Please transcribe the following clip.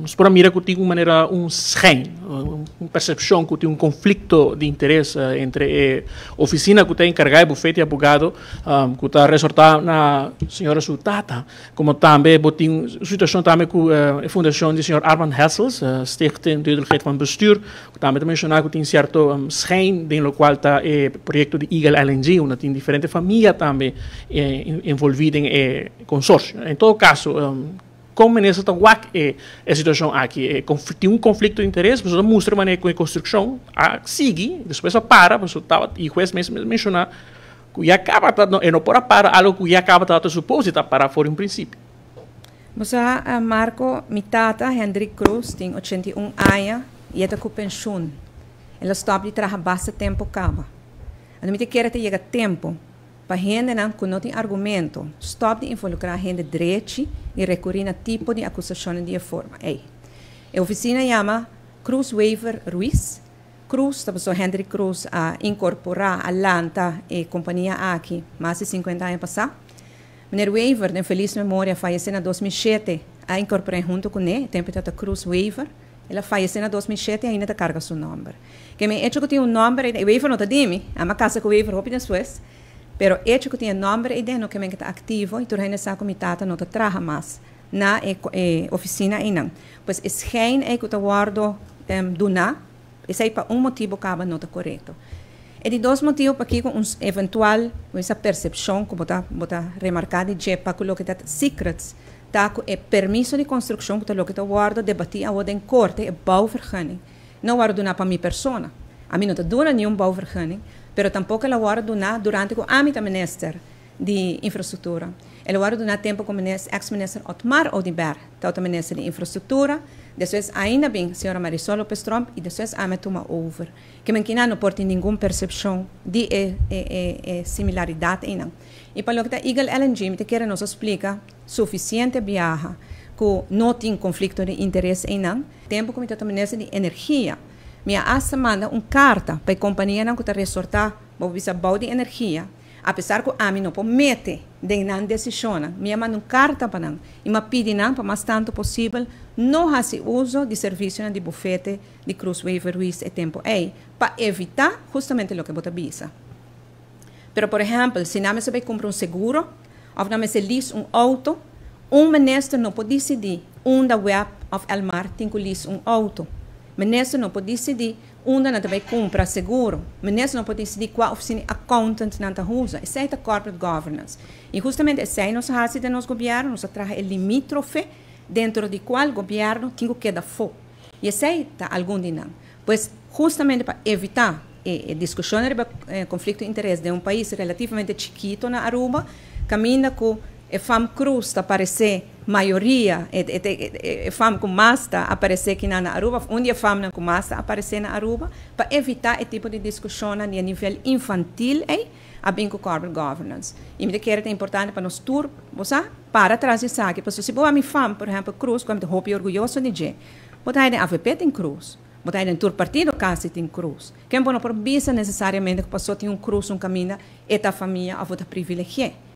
Nos por a mira ku tin un manera un schijn, un persepshon ku tin un konflikto di interes entre e ofisina ku ta enkargá e bufete di abogado ku ta resortá na señora su tata, komo tambe bo tin un situashon tambe ku e fundashon di señor Armand Hessels, Stichting Duidelijkheid van Bestuur, ku tambe ta menshoná ku tin sierto schijn den lokual ta e proyekto di Eagle LNG, unda tin diferente famia tambe envolví den e konsorsio. En todo kaso, kon minister ta wak e situashon aki? E tin un konflikto di interes, pasobra ta mustra manera ku e konstrukshon a sigui, despues a para, pasobra tabata, i hues mes menshoná ku ya kaba ta, e no por a para algu ku ya kaba tabata supos di ta para for di un prinsipio. Bo sa, Marco, mi tata, Hendrik Croes, tin 81 aña i e ta ku penshun. El a stòp di traha basta tempu kaba. Anto mi ta kere ta yega tempu pa hendenan ku no tin argumento stòp di involukrá hende drechi i rekurí na tipo di akusashonnan di e forma ei. E ofisina yama Croes Wever Ruiz. Croes ta pasobra Hendrik Croes a inkorporá, a lanta e kompania aki mas di 50 aña pasá. Meneer Wever, den felis memoria, fayesé na 2007, a inkorporá huntu kuné, e tempu e tabata Croes Wever. El a fayesé na 2007 i ainda ta karga su nòmber. Ke men echo ku tin un nòmber ei, Wever no ta di mi, ami a kasa ku Wever hopi despues, pero echo ku tin e nòmber ei den no ke men ke ta aktivo i tur hende sa ku mi tata no ta traha mas na e e ofisina einan. Pues e schijn ei ku ta wòrdu duná, esei pa un motibu kaba no ta korekto. E di dos motibu pakiko un eventual esa persepshon ku bo ta bo ta remarká di dje pa ku loke ta secrets ta ku e permiso di konstrukshon ku ta loke ta wòrdu debatí awor den korte, e bouwvergunning, no wòrdu duná pa mi persona. Ami no ta duna niun bouwvergunning, pero tampoko el a wòrdu duná durante ku ami ta minister di infrastruktura. El a wòrdu duná tempu ku eks minister Otmar Oduber tabata minister di infrastruktura, despues ainda bin señora Marisol Lopez Tromp i despues ami a tuma over. Ke men kina no por tin ningun persepshon di e e similaridat einan. I pa loke ta Eagle LNG mi ta kere nos a splika sufisiente biaha ku no tin konflikto di interes einan. Tempu ku mi tabata minister di energia, mi a asta manda un karta pa e kompanianan ku ta resortá, bo por bisa, bou di energia, apesar ku ami no por mete den nan desishonnan, mi a manda un karta pa nan i mi a pidi nan pa mas tantu posibel no hasi uso di servisionan di bufete di Croes Wever Ruiz e tempu ei, pa evitá hustamente loke bo ta bisa. Pero por ehèmpel, si nan mester bai kumpra un seguro òf nan mester lease un outo, un minister no por disidí unda web òf Elmar tin ku lease un outo. Minister no por disidí unda nan ta bai kumpra seguro. Minister no por disidí kua ofisina di accountant nan ta usa. Esei ta corporate governance. I hustamente esei nos a hasi den nos gobièrnu, nos a traha e limítrofe dentro di kual gobièrnu tin ku keda afó. I esei ta algun di nan. Pues, hustamente pa evitá e diskushon riba konflikto di interes den un pais relativamente chikito na Aruba, kaminda ku e fam Cruz ta paresé mayoria, e fam ku mas ta aparesé kinan na Aruba, òf un di e famnan ku mas ta aparesé na Aruba, pa evitá e tipo di diskushonnan di e nivel infantil ei, a bin ku corporate governance. I mi ta kere ta importante pa nos tur, bo sa, para tras di esaki, pasobra si bo wak mi fam, por ehèmpel Cruz, ku ami ta hopi orguyoso di dje, bo ta haña den avp tin Cruz. Bo ta haña den tur partido kasi tin krus. Ken bo no por bisa nesesariamente ku paso tin un krus un kaminda e ta famia òf bo ta privilegi'é.